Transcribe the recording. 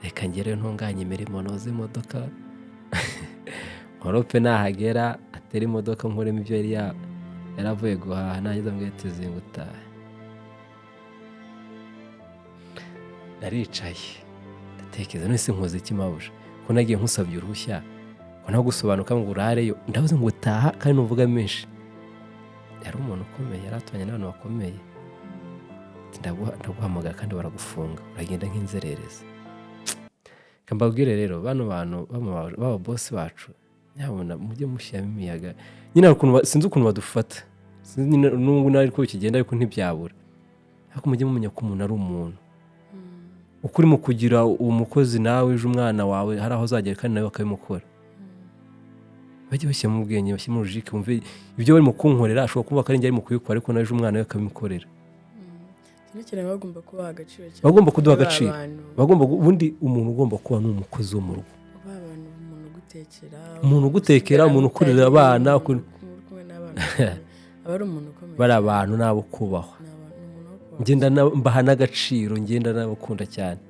Reka ngereyo ntunganye imirimo, noze imodoka, nkorope, nahagera atere imodoka, nkuremo ibyo yari yaravuye guhaha, nangiza mbwira ati zinga utahe. Naricaye ndatekereza, none se nkoze iki mabuja, ko nagiye nkusabye uruhushya, ko nagusobanuka ngo urareyo, ndavuze ngo utaha kandi nuvuga menshi. Yari umuntu ukomeye, yari aturanye n'abantu bakomeye. Ati, ndaguhamagara kandi baragufunga, uragenda nk'inzererezi. Reka mbabwire rero, bano bantu b'aba boss bacu, nyabuna mujye mushyiramo imiyaga nyine. Hari ukuntu sinzi ukuntu badufata, sinzi nyine n'ubu nawe ariko bikigenda, ariko ntibyabura. Ariko mujye mumenya ko umuntu ari umuntu. Uko urimo kugira uwo mukozi, nawe ejo umwana wawe hari aho azagera kandi nawe bakabimukora. Bajye bashyiramo ubwenge, bashyiramo logique, bumve ibyo barimo kunkorera. Ashobora kuba ko ari njye arimo kubikora, ariko nawe ejo umwana we akabimukorera. Cyane cyane bagomba kubaha agaciro cyane. Bagomba kuduha Ba agaciro. bantu. Bagomba ubundi umuntu ugomba kuba ni umukozi wo mu rugo. Ba bantu, umuntu ugutekera, Umuntu ugutekera, usigara umuntu ukurera utari, abana, umuntu uri kumwe n'abana, aba ari umuntu ukomeye. Bari abantu n'abo kubahwa. Ni umuntu wo kubahwa. Ngenda mbaha n'agaciro, ngenda n'abakunda cyane.